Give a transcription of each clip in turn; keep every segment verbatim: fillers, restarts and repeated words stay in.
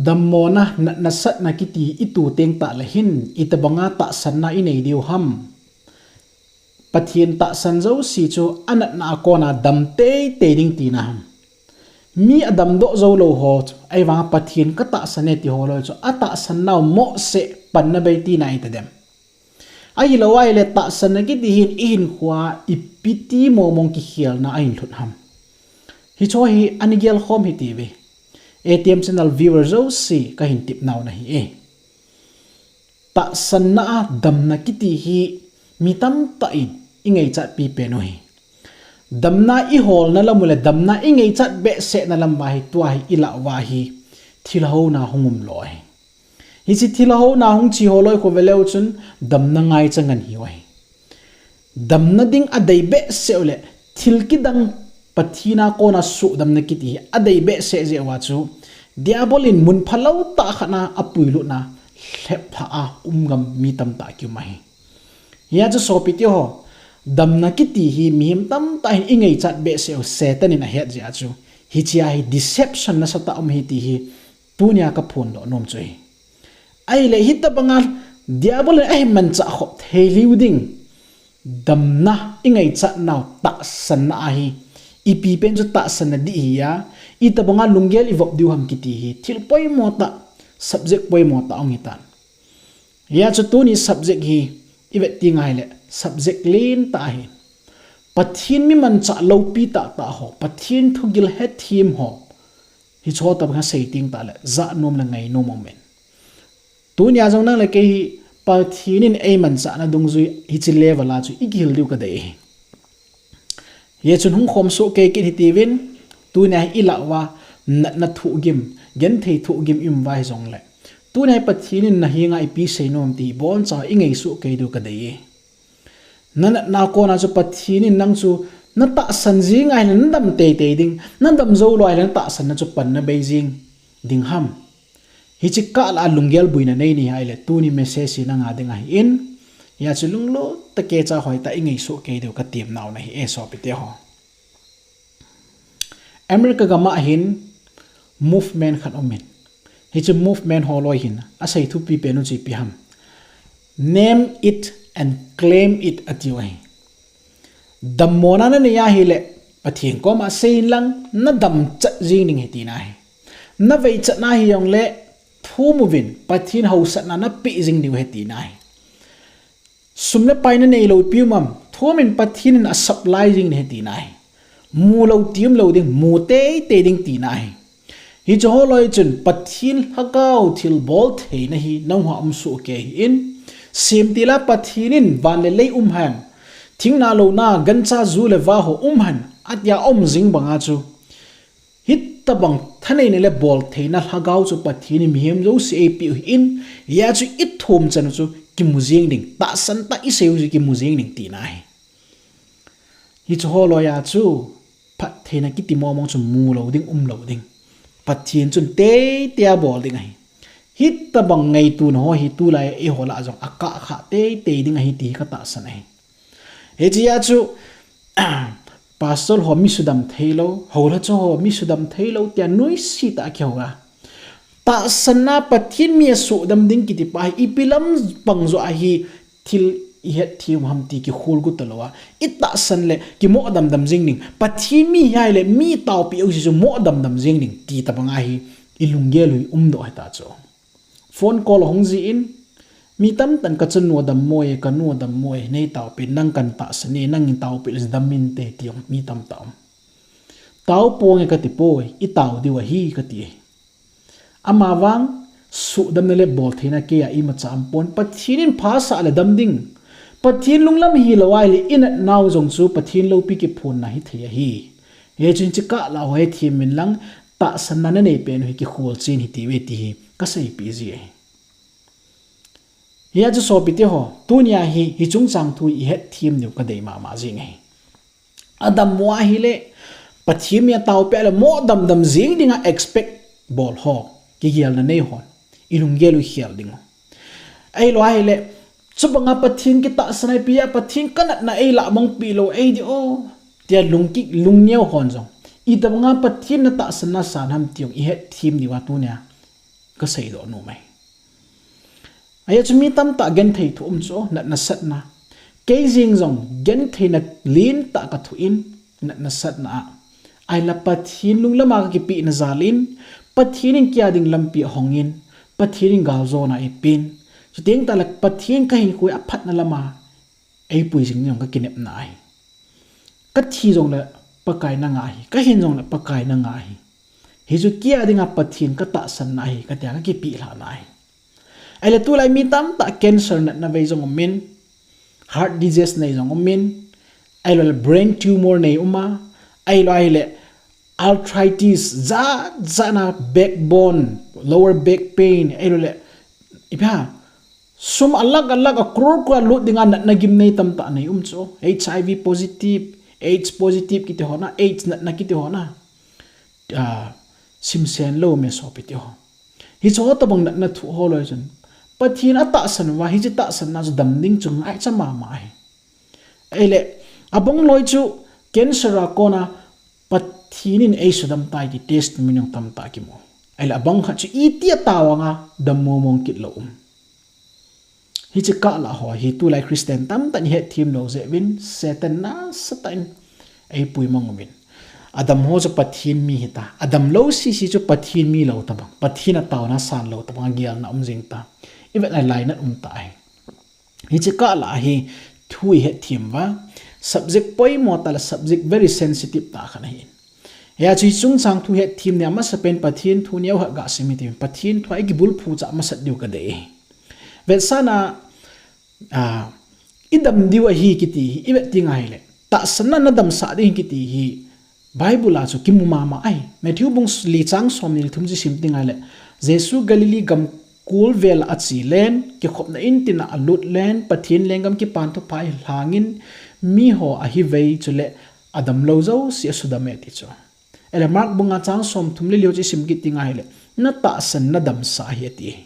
Dammona, natna satna kiti i tu teng tah le hin, i tabanga tahsanna i nei diu ham. Pathen tahsan jouse chu a natna a kona dam teitei ding tina ham. Mi a damdoh jou lou ho chu, ahivanga Pathen ka tahsan e ti ho loi chu, a tahsan nau mohseh panna bei tina i ta dem. Ahilou ahile tahsanna kiti hin i hinkhoa ipi ti mong mong kikhelna ahin lhut ham. Hicho hi ana gel khom hite ve. A T M channel viewer jouse ka hin tepna u ahi e. Tahsanna a damna kiti hi mi tamtah in i ngaichat pi pen u ahi. Damna i holna lam u le damna i ngaichat behsehna lam uva hi tua hi i lah uva hi thilhauna hung um lou ahi. Hiche thilhauna hung che ho loi khu ve leu chun damna ngaicha ngen hi u ahi. Damna ding a dei behseh u le thil kidang Pathen a kona sudamna kiti hi a dei behseh jeh uva chu Diabol in mun phalou tah khat a a puilutna lhep lha a um gam mi tamtah ki um ahi. Hia chu sopite ho, damna kiti hi mihem tamtah hin i ngaichat behseh u Satan in a het jeh a chu hichea hi deception nasatah um ahi ti hi tunia ka phondoh nom chu ahi. Ahile hitabanga Diabol in ahin manchah khop thei lheh u ding. Damna i ngaichat nau tahsanna ahi. Ipi pen chu tahsanna dih hi a, itabanga lunggel i vop diu ham kiti hi thil poimo tah, subject poimo tah hung hitan. Hia chu tuni subject hi i vet teng ahile subject lentah ahi. Pathen mi manchah loupi tahtah ho, Pathen thugil hethem ho, hicho tabanga sei teng tah le jah nom le ngai nom um in. Tunia jong nang le kei hi Pathen in ei manchahna dungjui hiche level a chu i kihil diu ka dei ahi. Hia chun hung khom soh kei kit hitiuvin, tunia hi i lah uva natna thohgim, genthei thohgim i um uva hijongle, tunia hi Pathen in na henga ipi sei nom ti hi boncha i ngai soh kei diu ka dei e. Na natna kona chu Pathen in nang chu na tahsan jing ahile na dam teitei ding, na dam jou lou ahile na tahsanna chu panna bei jing ding ham. Hiche kah lah a lunggel buina nei ni ahile tuni message hi nanga ding ahin, hia chu lunglut tah a kicha hoitah a i ngai soh kei diu ka temna u ahi e sopite ho. America gam a hin movement khat um in. Hiche movement ho loi hin a sei thupi pen u chu ipi ham. Name it and claim it atiu ahi. Dammona na nei ahile Pathen koma sei in lang na damchat jing ding ahi tina ahi. Na veichatna hijongle thum uvin Pathen hausatna na pe jing diu ahi tina ahi. Sum le pai na neilou ipi um am, thum in Pathen in a supply jing ding ahi tina ahi. Mu lou ti um lou ding, mu teitei ding tina ahi. Hiche ho loi chun Pathen lhagao thilbol theina hi nang hoa um soh kei ahin, sem tila Pathen in van le lei um hen, thingna louna gancha ju le va ho um hen, atia um jing banga chu hitabang thaneina le boltheina lhagao chu Pathen in mihem jouse eipeh u ahin, hia chu i thum chan u chu kimu jing ding, tahsan tah i sei u chu kimu jing ding tina ahi. Hiche ho loi a chu phattheina kiti mong mong chu mu lou ding, um lou ding. Pathen chun teitei a bol ding ahi. Hitabang ngaitona ho hi tulai a eiho lah a jong a kah kha teitei ding ahi ti hi ka tahsan ahi. Hichea chu pastor ho mi sudam theilou, houlacha ho mi sudam theilou tia nuisat tah a kihou a. Tahsanna Pathen mi a sudam ding kiti pa hi ipi lam bang joh ahi thil i hetthem u ham ti kikhol gu talou a. I tahsan le kimo damdam jing ding. Pathen mi hi ahile mi taopi u jouse chu mo damdam jing ding ti tabang ahi i lunggel u hi umdoh ahi ta chu. Phone call ahung jih in, mi tamtah in ka chanu adammo e, kanu adammo e, nei taopi, nang kan tahsan e, nang in taopi le dam inte ti jong mi tamtah um. Tao ponge kati poi, i tao diu ahi kati e. Amavang, sudamna le boltheina kei a imacha um pon, Pathen in phasah le dam ding. Pathen lunglam hilou ahile i natnau jong chu Pathen loupi kiphonna hithei ahi. Hichun hiche kah lah a hethem in lang, tahsanna na nei pen u hi kikhol chen hitiuve ti hi ka seipeh ji ahi. Hia chu sopite ho, tunia hi, hiche chungchang thu i hetthem diu ka dei mama jing ahi. Adammo ahile, Pathen mi a taopi le mo damdam jing dinga expect bol ho, kigelna nei hon, i lunggel u khel ding u. Ahilou ahile, chubanga Pathen kitahsan a ipi a Pathen ka natna eilah mangpeh lou ei di o, tia lungki, lungneo hon jong, itabanga Pathen na tahsanna san ham ti jong i hetthem diuva tunia kasei doh nom ahi. Ahi chu mi tamtah genthei thu um chu natna satna. Kei jeng jong gentheina lentah kathoh in natna satna a. Ahileh Pathen lunglam a kakipehna jal in, Pathen in kei a ding lampi ahong in, Pathen in galjona eipen. Chuteng tahleh Pathen kahinkho a phatna lam a eipui jing ding kakinepna ahi. Kathi jongleh Pakai nanga ahi, kahin jongleh Pakai nanga ahi. Hichu kei a dinga Pathen katahsanna ahi, katia kakipeh lhahna ahi. Ahileh tulai mi tamtah cancer natna vei jong um in, heart disease nei jong um in, ahilou leh brain tumor nei um a, ahilou ahileh arthritis, jat jat na backbone, lower back pain, ahilou leh ipi ham, sum alakh alakh a crore crore lut dinga natna gimnei tamtah nei um chu. H I V positive, AIDS positive kiti ho na, AIDS natna kiti ho na. Ah, simsen lou me sopi teho. Hichu ho tobang natna thu ho loi chun, Pathen atahsan uva, hiche tahsanna chu dam ding chu ngaicha mama ahi. Ahileh, abang loi chu cancer a kona Pathen in eisudam tai ti testimony tamtah kimu. Ahileh abang khat chu iti a tao anga dam mong mong kit lou um. Hiche kah lah ho hi tulai Christian tamtah in ihet them lou jeh uvin Satan nasatah in eipui mang uvin. Adam ho chu Pathen mi hita. Adam lou sisi chu Pathen mi lou tabang. Pathen a taona san lou tabang, agelna um jing ta. Ivet a lainat um ta ahi. Hiche kah lah hi thu ihet them uva. Subject poimo tah le subject very sensitive tah khat ahi. Hia chu hiche chungchang thu het them ni a masapen Pathen thu neo khat gasim hite, Pathen thu a ikibulphu cha masat diu kadei. Vetsahna, ah, idam diu ahi kiti hi, ivet teng ahileh, tahsanna nadamsah ding kiti hi, Bible a chu kimu mama ahi. Matthew bung li chang somni le thum chu isim teng ahileh, Jesu Galilee gam kul vel a ache len, kikhopna in tin a alut len, Pathen lenggam kipan thupha ahilhangin, miho ahivei chuleh, adam lou jouse asudam e ti chu. Ahileh Mark bung nga chang somthum le li ho chu isim kit teng ahileh, natahsan nadamsah ahi ati.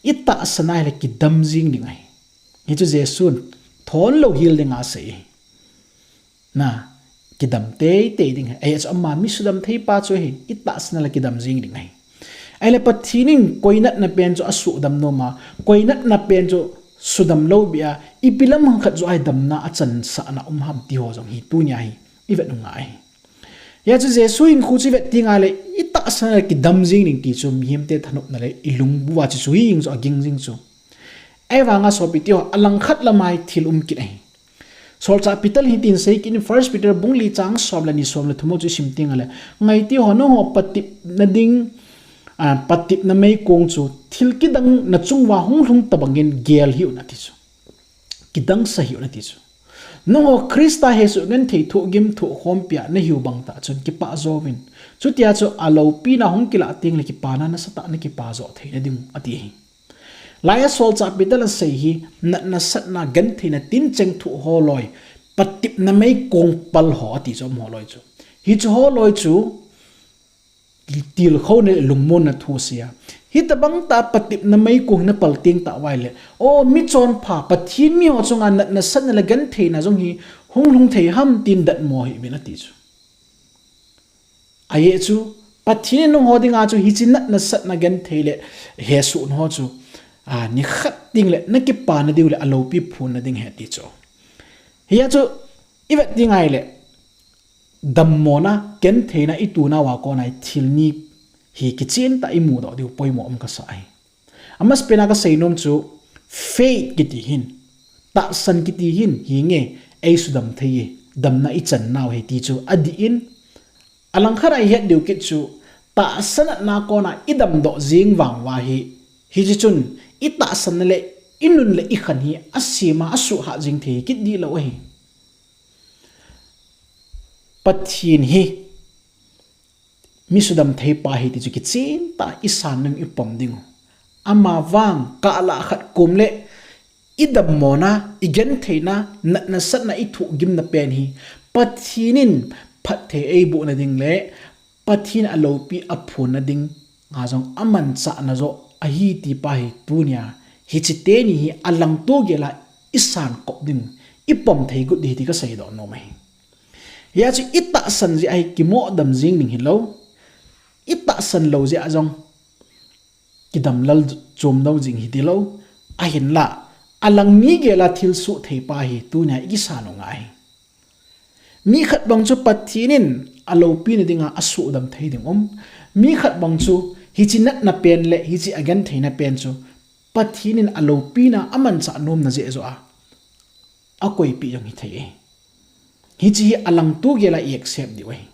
Itahsan ahileh kidam jing ding ahi. Hichu Jesun thon lou hel dinga asei ahi. Na, kidam teitei ding ahi. Ahi chu ama mi sudam thei pa chu ahi. Itahsan leh kidam jing ding ahi. Ahileh Pathen in koi natna pen chu asudam nom a, koi natna pen chu sudam lou beh a, ipi lam khat joh a hi damna achansahna um ham ti ho jong hi tunia hi ivet u ngai ahi. Hia chu Jesu hinkho chu ivet teng ahileh, itahsan leh kidam jing ding ti chu mihemte thanopna le ilungbu a chu chu hijeng chu aging jing chu. Ahivanga sopi teho, alangkhat lam a hi thil um kit ahi. Solchah Peter in hitin asei kit in First Peter bung li chang som le ni som le thum ho chu isim teng ahileh, ngai teho, nangho patepna ding, ah, patepna meikong chu thil kidang nachung uva hung lhung tabang in gel hih un ati chu. Kidang sa hih un ati chu. Nangho Christa hesoh genthei thohgim thohkhompi a nahiu bang tah chun kipah jo uvin. Chutia chu aloupina hung kilah teng leh kipana nasatah a nakipah jo theina ding u ati ahi. Laiya Solchah Peter in asei hi, natna satna gentheina tincheng thoh ho loi, patepna meikong pal ho ati chu um ho loi chu. Hichu ho loi chu, tilkhouna le lungmonna thu asei a. Hitabang tah a patepna meikong hi napal teng tah uva ahileh, o michonpha, Pathen mi ho chunga natna satna le gentheina jong hi hung lhung thei ham tin datmo hih uvin ati chu. Ajeh chu, Pathen in nangho dinga chu hiche natna satna genthei le hesohna ho chu, a, nikhat teng leh nakipana diu le aloupi phonna ding ahi ati chu. Hia chu, ivet teng ahileh, dammona, gentheina itoh nauva kona hi thil ni hi kichen tah a imudoh diu poimo um kasa ahi. Amasapen a kasei nom chu faith kiti hin, tahsan kiti hin, hinge, eisudam thei e, damna ichan nau ahi ti chu adih in, alangkhat a ihet diu kit chu, tahsan natna kona idamdoh jing vang uva hi, hiche chun, itahsan le, inun le ikhan hi, asem a, asuhhat jing thei kit dih lou ahi. Pathen hi, mi sudam thei pa ahi ti chu kichen tah a isan ding ipom ding u. Amavang kah lah khat kom le idammona, igentheina, natna satna, ithohgimna pen hi Pathen in phatthei eibohna ding le Pathen aloupi aphonna ding a jong amanchahna joh ahi ti pa hi tunia hiche teni hi alangto gel a isan kop ding, ipom thei got ding ahi ti kasei doh nom ahi. Hia chu itahsan jeh a hi kimoh dam jing ding hilou. Itahsan lou jeh a jong kidam lal chom dau jing hi ti lo. Ahinla, alang mi gel a thil soh thei pa hi tunia i kisa nung ahi. Mi khat bang chu Pathen in a loupina dinga a soh dam thei ding um. Mi khat bang chu hiche natna pen le hiche a gentheina pen chu Pathen in a loupina a manchah nomna jeh joh a a koipeh jong hi thei e. Hiche hi alang tu gel a i accept diu ahi.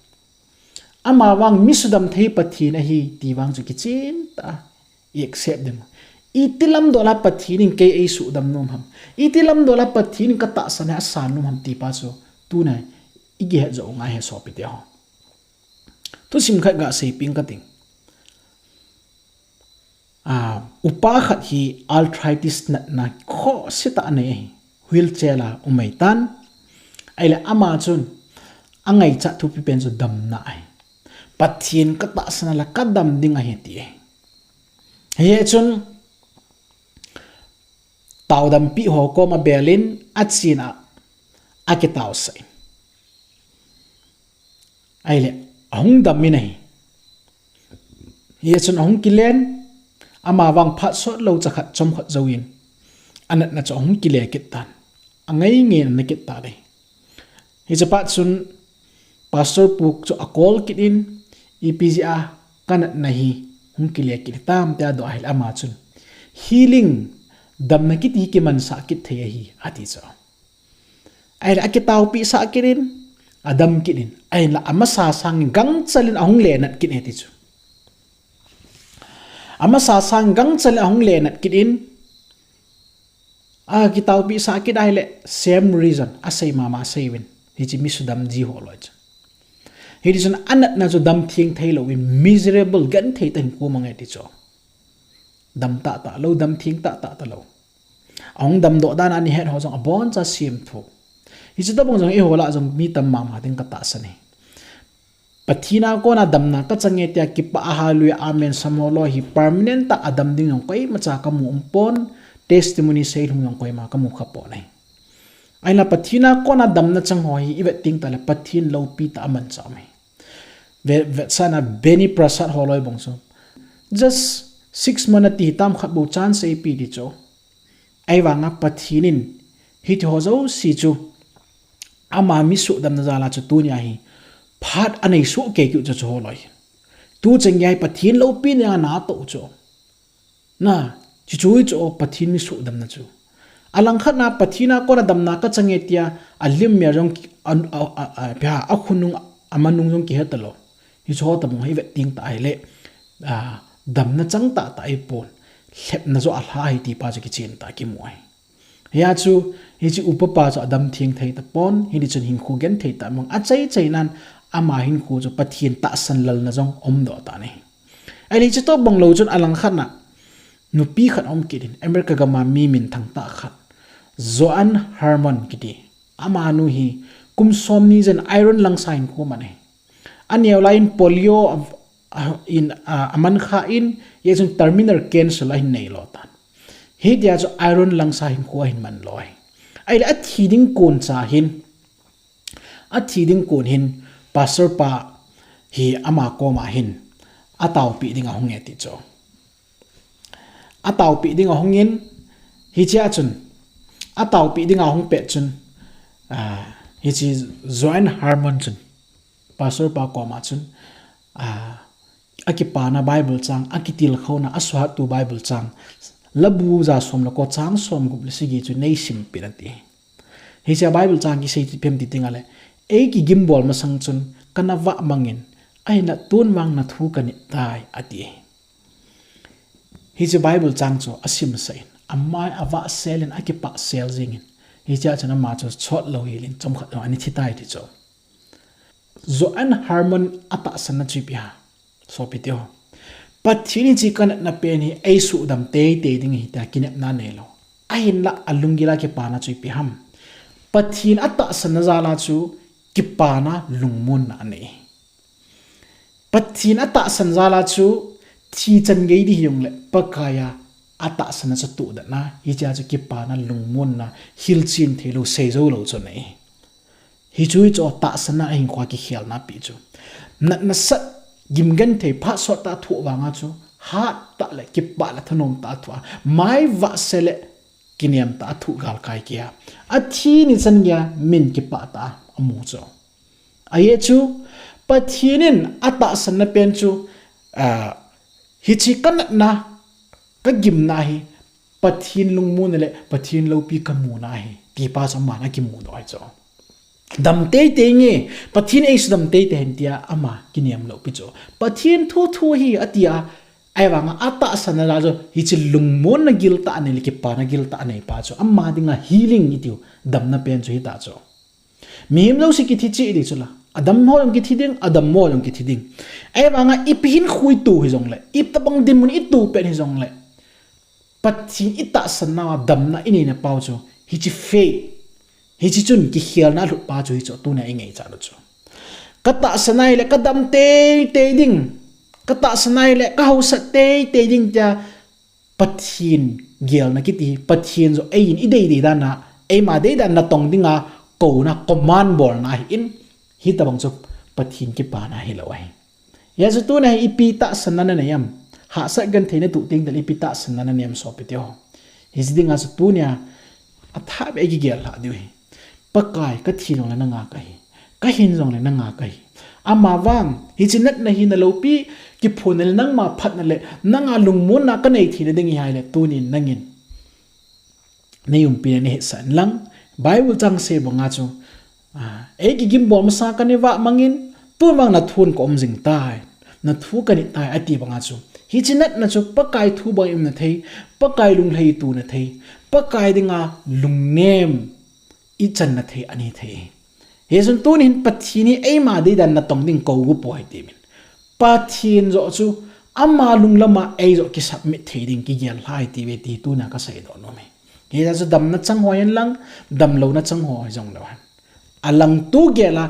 Ama vang mi sudam thei Pathen ahi ti vang chu kichen tah a i accept ding. Iti lam dol a Pathen in kei ei sudam nom ham. Iti lam dol a Pathen in ka tahsan a san nom ham ti pa chu tunia i kihet jo ngai he sopite ho. Thusim khat ga seipeh ing ka ting. A, upa khat hi arthritis natna khoh se tah a nei ahi. Wheelchair a um ahi tan. Ahile ama chun a ngaichat thupi pen chu damna ahi. Pathen ka tahsan a la ka dam ding ahi ti ahi. Hichun taodampi ho koma belin a chin a, a kitaosah in. Ahile, ahung dam in ahi. Hichun ahung kilen, ama vang phat sot lou cha khat chomkhat jouvin, a natna chu ahung kile kit tan. A ngai ngai in ana kit tan ahi. Hiche phat chun, Pastor pu chu a call kit in, ipi jeh a ka natna hi hung kile kit tam tia adoh ahile ama chun, healing, damna kiti kimansah kit thei ahi, ati chu. Ahile a kitaopeh sah kit in, a dam kit in, ahinla amasa sangin gangchal in ahung lenat kit e ti chu. Amasa sangin gangchal in ahung lenat kit in, a kitaopeh sah kit ahile same reason, a sei mama sei uvin, hiche mi sudam ji ho loi chu. Hitichun a natna chu dam theng thei louvin, miserable, genthei tah in um a nge ti chu. Dam tah tah lou, dam theng tah tah ta lou. Ahung damdoh dan a ni het ho jong abon cha sem thu. Hiche tobang jong eiho lah jong mi tam mama ding ka tahsan e. Pathen a kona damna ka chang e tia kipah a hallelujah amen sam ho loi hi permanent tah a dam ding jong koima cha ka mu um pon, testimony sei lhung jong koima ka mu kha pon ahi. Ahinla Pathen a kona damna chang ho hi i vet teng tah le Pathen loupi tah a manchah um ahi. Ve-, vetsahna Beni Prasad ho loi bang chu. Just six month ati hi tam khat bou chance eipeh ti chu. Ahivanga Pathen in hiti ho jouse chu ama mi sudamna jal a chu tunia hi phat anei soh kei kit u chu, chu ho loi. Tu chan gei Pathen loupina a na toh u chu. Na, chuchu chu Pathen mi sudamna chu. Alangkhat na Pathen a kona damna ka chang e tia a lim mel jong ki-, a, a, a, a, pia, a khonung, a manung jong kihe talou. Hichu ho tobang hi vet teng tah ahile, a, damna chang tah tah ahipon, lhepna joh a lha ahi ti pa chu kichen tah a kimu ahi. Hia chu, hiche upa pa chu adam theng thei tapon, hitichun hinkho genthei tah mang, achai chai nan, ama hinkho chu Pathen tahsan lalna jong umdoh tan ahi. Ahile hiche tobang lou chun alangkhat na, nupi khat aum kit in, America gam a mi minthang tah khat, Joan Harmon kiti. Amanu hi kum somni jen iron langsa hinkho aman ahi. Aneo lai in polio a, a, in, a, aman kha in, hijeh chun terminal cancer ahin nei lo tan. Hitia chu iron langsa hinkho ahin man lo ahi. Ahile athi ding kon cha hin, athi ding kon hin, pastor pa hi ama koma hin, ataopeh ding ahung e ti chu. Ataopeh ding ahung in, hichea chun, ataopeh ding ahung pet chun, a, hiche Joan Harmon chun, pastor pa koma chun, a, akipana Bible chang, akitilkhouna, asuhattu Bible chang, Labu ja som le ko chang somgup le sagi chu neisim peh in ati. Hichea Bible chang kisei ipi ham ti tengle, ei kigimbol masang chun, kana vah mangin, ahinla tun vang nathu kanit tai, ati. Hiche Bible chang chu asimsah in, amai avah sel in, akipah sel jing in, hichea chun ama chu chot lou hel in, chomkhat jong ana thi tai ti chu. Joan Harmon atahsanna chu ipi ham, sopite ho. Pathen in hiche kanatna pen hi eisudam teitei ding ahi tia kinepna anei lou. Ahinla alunggil a kipana chu ipi ham. Pathen atahsanna jal a chu kipana lungmonna anei. Pathen atahsan jal a chu thi chan gei ding hijongle Pakai a atahsanna chu tohdatna, hichea chu kipana lungmonna, hilchen theilou, seijou lou chu anei. Hichu hichu tahsanna ahinkhoa kikhelna pi chu. Natna sat, gimgenthei, phat sot tah thoh vanga chu, hat tah le kipah le thanom tah a thu a, mai vah se le kinem tah a thu galkai kia, a thi ni chan geiya min kipah tah a mu chu. Ahi chu, Pathen in a tahsanna pen chu, a, hiche ka natna, ka gimna hi Pathen lungmonna le Pathen loupi ka muna ahi, ti pa chu aman akimu doh ahi chu. Dam teitei nge, Pathen eisudam teitei hen tia ama kinem lou pi chu. Pathen thu thu hi atia, ahivanga a tahsanna la chu, hiche lungmonna giltah nei le kipana giltah nei pa chu, ama dinga healing itiu, damna pen chu hita chu. Mihem jouse kithi cheh ding chu la. Adam ho jong kithi ding, adam mo jong kithi ding. Ahivanga ipi hinkho i toh hijongle, itobang dinmun i toh pet hijongle, Pathen i tahsanna a damna i neina pau chu, hiche faith, hiche chun kikhelna a lhut pa chu hi chu tunia i ngaichat u chu. Ka tahsan ahile ka dam teitei ding, ka tahsan ahile ka hausat teitei ding tia Pathen gelna kiti, Pathen joh eiin i deidei dan a, eima deidan natong dinga kouna, command bolna ahin, hitobang chu Pathen kipana hilou ahi. Hijeh chun tunia hi ipi tahsanna nanei em? Hahsat genthei natoh teng tale ipi tahsanna nanei em sopite ho? Hiche dinga chu tunia athah beh a kigel lhah diu ahi. Pakai, ka thi jongle nanga kahi. Ka hin jongle nanga kahi. Amavang, hiche natna hi na loupi kiphonna le nangma phatna le nanga lungmonna ka nei theina ding ahile tunin nangin na umpina nei hetsah in lang, Bible chang sei banga chu, a, ei kigimbol masa ka nei vah mangin, tun vang na thun ka um jing tai, na thu ka nit tai, ati banga chu. Hiche natna chu Pakai thu bang i umna thei, Pakai lunglhai i tuna thei, Pakai dinga lungnem i channa thei, ani thei. Hijeh chun tunin Pathen hi eima deidan natong ding kou gu poi ti min. Pathen joh chu ama lunglam a ei joh kisubmit thei ding kigel lhah ahi ti ve ti tunia ka seidoh nom e. Hijeh chun damna chang ho hen lang, damlouna chang ho hijongleu hen, alangtu gel a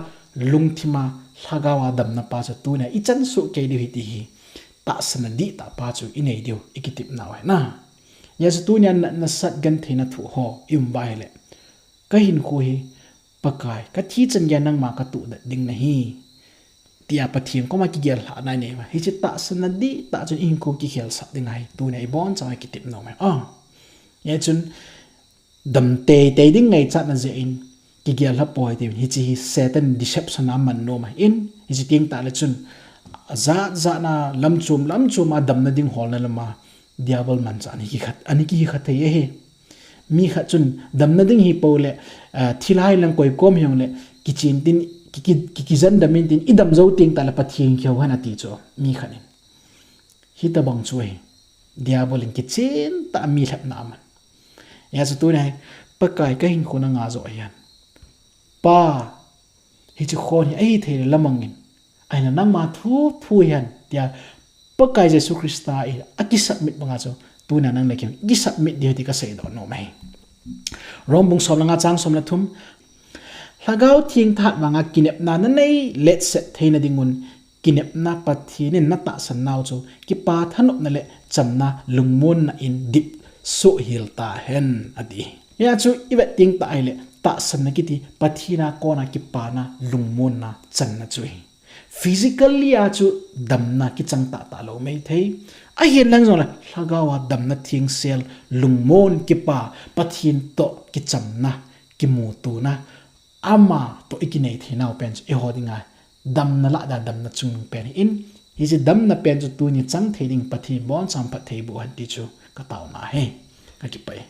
lungthim a lhagao a damna pa chu tunia i chan soh kei diu ahi ti hi tahsanna dihtah pa chu i nei diu i kitepnau ahi na. Hijeh chun tunia na, nasat genthei na thoh ho i um uva ahile, ka hinkho hi Pakai, ka thi chan geiya nangma ka tohdet ding nahi, tia Pathen koma kigel lhahna i nei uva, hiche tahsanna dihtah chun i hinkho kikhelsah ding ahi, tunia i bonchauva i kitep nom e. A, hijeh chun dam teitei ding ngaichatna jeh in kigel lha poi ti, hiche hi Satan deception a man nom ahin, hiche teng tale chun ajat jat na lamchom lamchom a damna ding holna lama Diabol manchah ani kikhat, ani kikhat thei ahi. Mi khat chun damna ding hi pou le, ah, thilha lang koi kom hijongle, kichen tin, ki, ki, ki, kijen dam in tin, i dam jou teng tale Pathen kihou hen ati chu, mi khat in. Hitobang chu ahi. Diabol in kichen tah a mi lhepna aman. Hijeh chun tunia hi, Pakai ka hinkho nanga joh ahi hen. Pa, hiche khon hi ahithei le lamang in. Ahinla nangma thu thu ahi hen, tia Pakai Jesu Christa in akisubmit banga chu, tunia nang le kei kisubmit diu ahi ti ka seidoh nom ahi. Rom bung som le nga chang som le thum. Lhagao Theng thahat vanga kinepna nanei letset theina dingun, kinepna Pathen in na tahsan nau chu kipa thanopna le chamna lungmonna in dip soh hel tahen, ati. Hia chu i vet teng tah ahile, tahsanna kiti Pathen a kona kipana lungmonna channa chu ahi. Physically a chu damna kichang tahtah lou maithei. Ahin lang jongle, lhagao a damna thengsel, lungmon, kipa, Pathen toh kichamna, kimutona, ama toh i kinei theinau pen chu eiho dinga damna lah dan, damna chungnung pen ahin, hiche damna pen chu tuni chang thei ding Pathen in boncha phatthei boh hen ti chu ka taona ahi. Ka kipah e.